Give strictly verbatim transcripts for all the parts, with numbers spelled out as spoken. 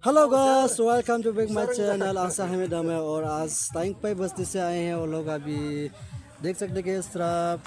Hello guys, welcome to back my channel. Ang Sahime Dame aur aaj Taingpai basti se aaye hain aur log abhi dekh sakte hain sirf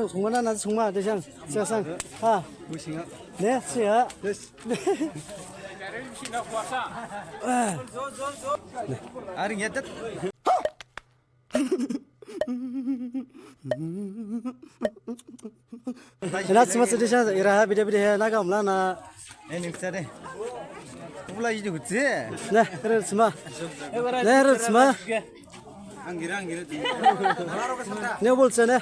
Sungma na, na sungma, de sang, sang, sang. Ha. Ne, si ha. Yes. Ari ngetet. Ina sima sidi sha ira ha bide bide he na gamla na. Eh, ning sade. Pula iji gutse. Ne, ere sima. Ne, ere sima. Angira, angira. Ne bol sene.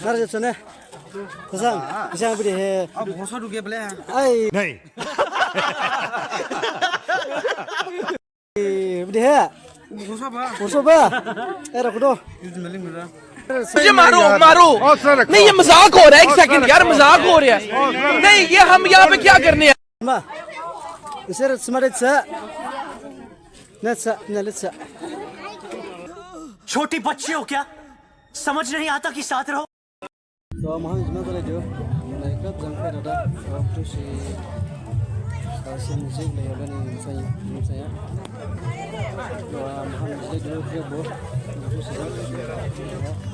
Nar jeb sene. Tasang, tasang bide he. Ab hosa duge bele. Ai. Nahi. Bide he. Hosa ba. Hosa ba. Era kudo. मुझे मारो, मारो। नहीं, ये मजाक हो रहा है, एक सेकंड यार, मजाक हो रहा है। नहीं, ये हम यहाँ पे क्या करने आए? Ma. Ise ere sima de sa. Ne sa, ne le sa. छोटी बच्ची हो क्या? समझ नहीं आता कि साथ रहो। To, mahang jima kala jo. Nai club jang khe dada. To, tu si. To, si music le yoga ni saya, ni saya. To, mahang jile jo khe bo. Tu si.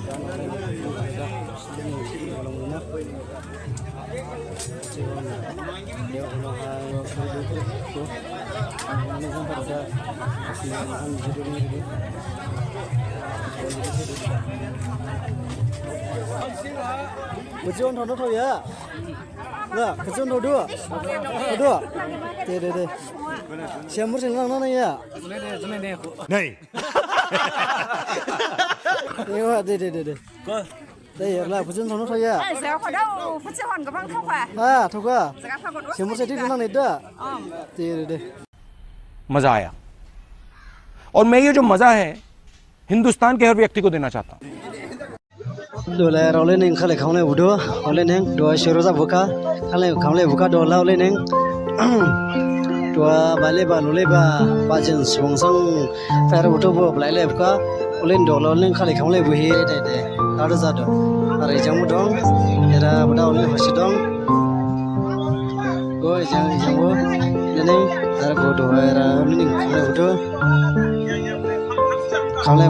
Yang ada ni. Yang ada ni. Kachin thon thon ya. Na, kachin thon du. Du. De, de, de. Siamur sin lang na ya. Nahi. Ewa, de, de, de, de. Tei, la, phuchun thon thon ya. Ai, jaga kho dao, phuchun hon gabang thokha. Ha, thokha. Jaga kho dao. Semur se thik nang ne da. Om. Tei, re, de. मजा आया। और मैं ये जो मजा है, हिंदुस्तान के हर व्यक्ति को देना चाहता हूँ। Dole, role ning khale khamle budu, role ning, dua shuru ja buka, khale khamle buka, dola role ning. Dua bale ba, lule ba, bajin sungsang, fer budu bo, blai le buka. Ulen dolo ulen khali khamle buhi de de. Ladu jadu. Ar ejang bu dong. Era bada ulen hosi dong. Go ejang ejang bu. Nene ar go do era ulen khamle bu do. Khamle.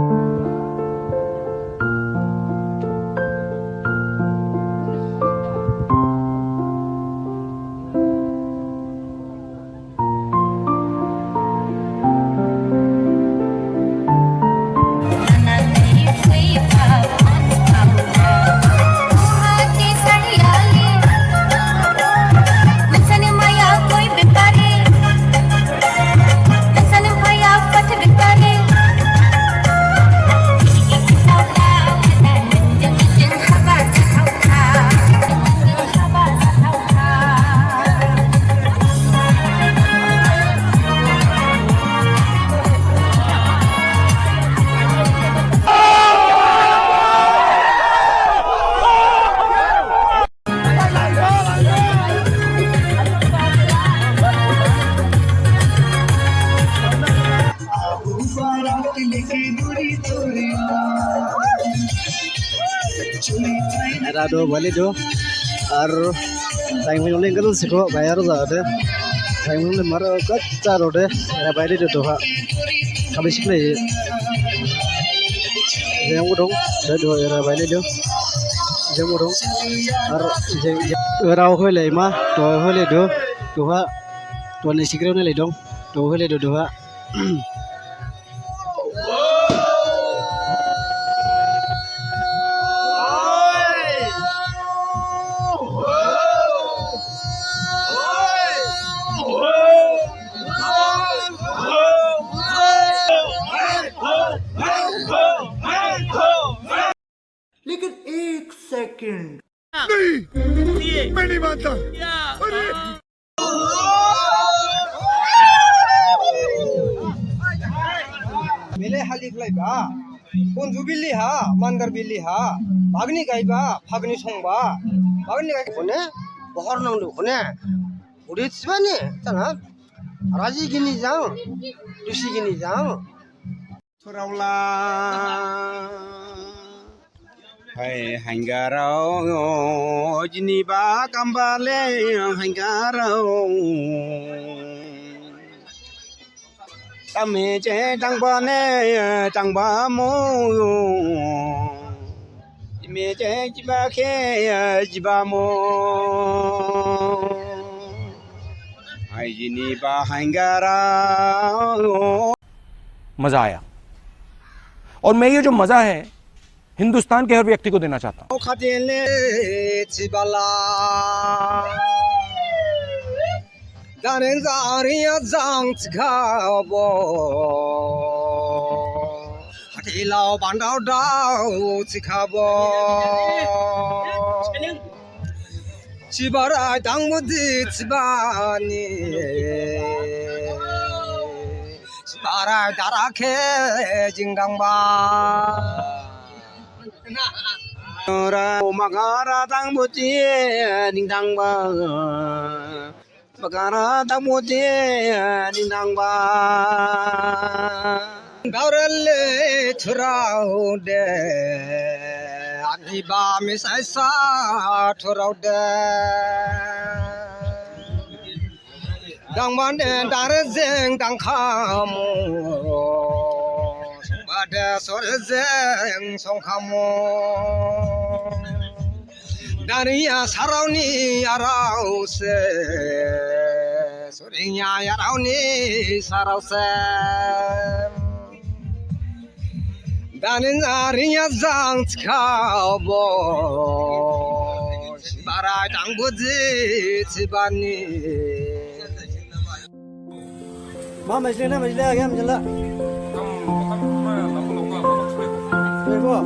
Era do bali do. Ar time nole ngal siko bayar jade. Time nole maro kacha rode. Era bali do doha. Kami sikle. Jeng udong, jeng udong era bali do. Jeng udong. Ar jeng era hole ma, do hole do. Doha. Do ne sikre ne le dong. Do hole do doha. Second. नहीं, मैं नहीं मानता। अरे! Mele halik laiba, kunju bili ha, mandar bili ha, bagni gaiba, phagni songba, bagni gai khone, bohor nangdu khone, urit sibani, tana, raji gini jang, dusi gini jang. Thuraula. Hai haingarao, jini ba kambale haingarao. Tame je tangbane tangba mo. Ime je jiba khe jiba mo. Hai jini ba haingarao. मज़ा आया। और मैं ये जो मज़ा है, हिंदुस्तान के हर व्यक्ति को देना चाहता हूँ। Khadele chibala. Daren zariya jang chikhabo. Hatilao bandao dao chikhabo. Chibarai dangbuji chibani. Chibarai darakhe jingdangba. Ora magara dangbuji jingdangba. Magara dangbuji jingdangba. Daurele thurao de, ani ba misaisa thurao de. Dangmane dare jeng dangkhamu, songbade sore jeng songkhamu. Dariya saraoni arao se, suriya araoni sarao se. Dani nariya jang chikhabo, sibara dangbuji sibani. Ma majle na majle, age majle. Bebo.